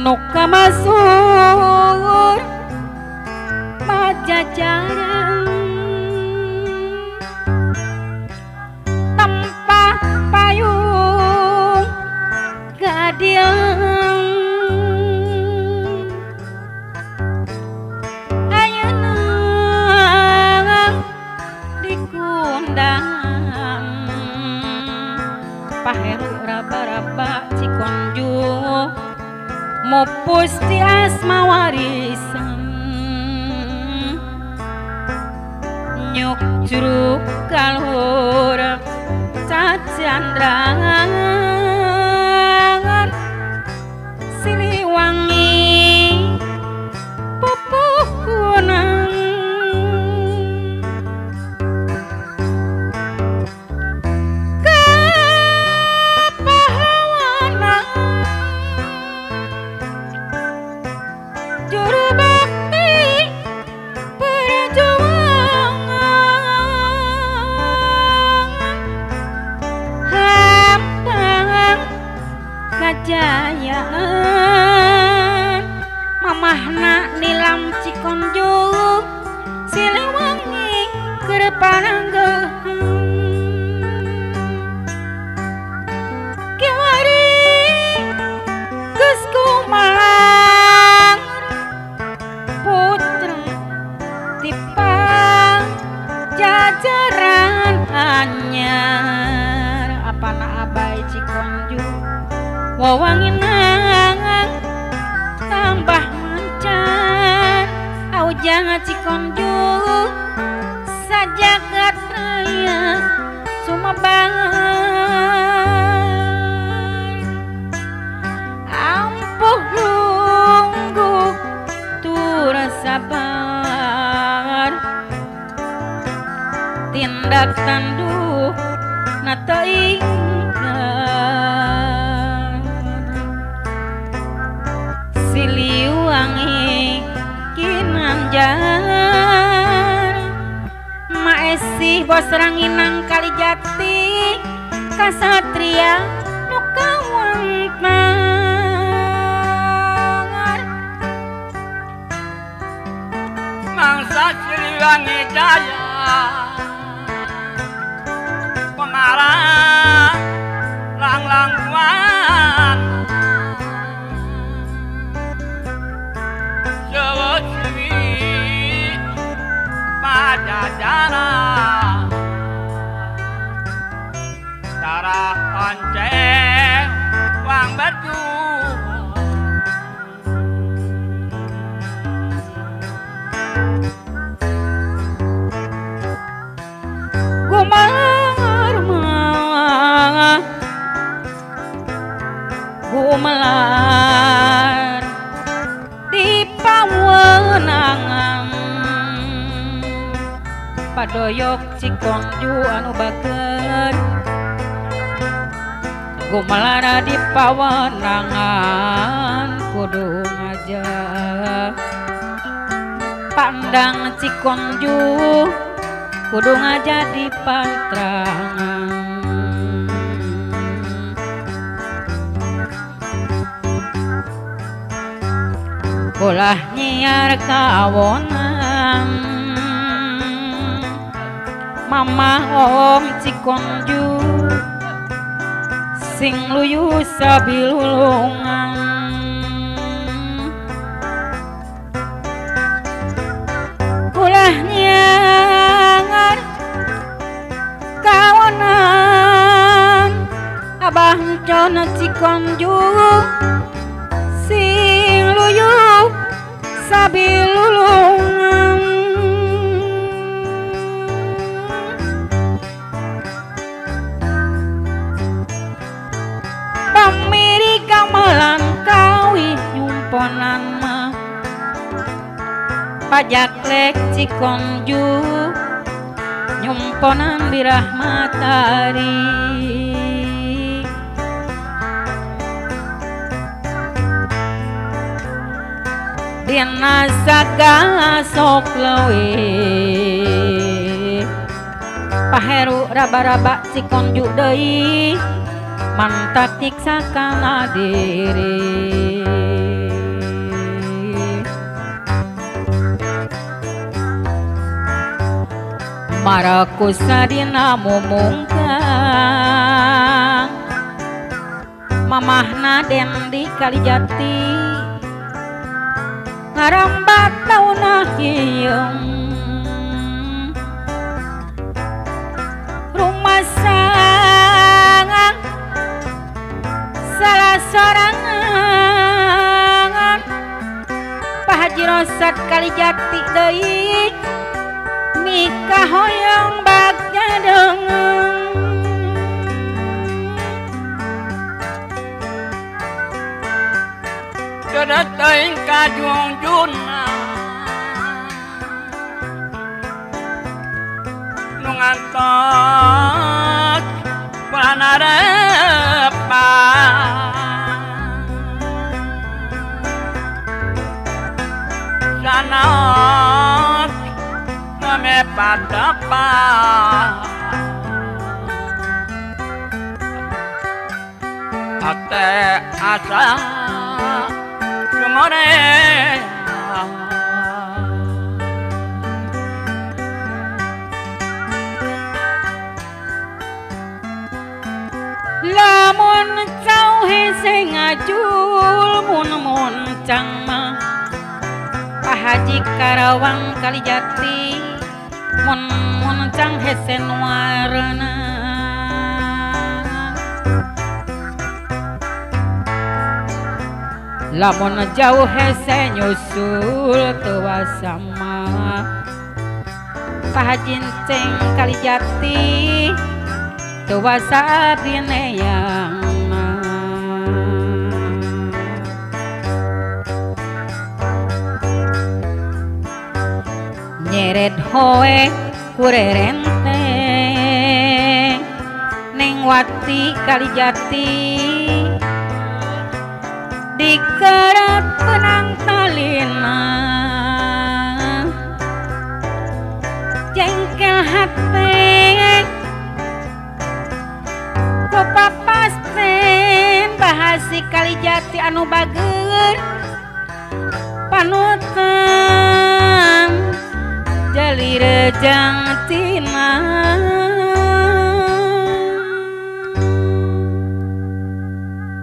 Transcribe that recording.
Nuka masuk Pajajaran tempat payung keadilan ayeuna dikundang Paheru raba-raba Cikonju mupus di asma warisan nyuk curug kalhur cacandrangan Siliwangi pupuhunan juru bakti perjuangan hampang kajayaan mamahna nilam Cikonju Siliwangi keur pananggehan kiwari geus kumaha putra tipang jajaran anyar apana abai Cikonju wawanginan tambah mancar aujang Cikonju sajagat raya sumebar ampuh lungguh sabar tindak tanduk nata ingkar Siliwangi kinanjar Maesih bos ranginang Kalijati kasatria nu kawantar mangsa Siliwangi jaya pemarah lang-langwan Jawa Siwi Pajajaran darah onceng wang batu gumelar di pawenangan padoyok Cikonju anu bager gumelar di pawenangan kudu ngaja pandang Cikonju kudu ngaja di pantrangan ulah nyiar kawonan mama om Cikonju sing luyu sabilulungan ulah nyiar Abah encon Cikonju sing luyu sabilulungan. Pamiri gamelan kawih nyumponan mah pajaklek Cikonju nyumponan birah matari. Dina sagala sok leuwih paheru raba-raba Cikonju deui mantak nyiksa kana diri. Marakusa dina mumungkang mamahna Dendi Kalijati ngarambat taunah hieung rumasangan salah sorangan Pak Haji Rosad Kalijati deui mika hoyong bagja deungeun. Teuing ka jungjuna nu ngantos panarepan sanaos name patepan ate asa sumore. Lamun cau hese ngajul mun muncang mah Pak Haji Karawang Kalijati mun muncang hese nuarna. Lamun jauh hese nyusul teu sama Pak Haji Enceng Kalijati teu wasa abdi neyangna. Nyeret hoe kurerenteng Neng Wati Kalijati dikerat benang talina jengkel hate kopapasten bahasi Kalijati anu bager panutan jali rejang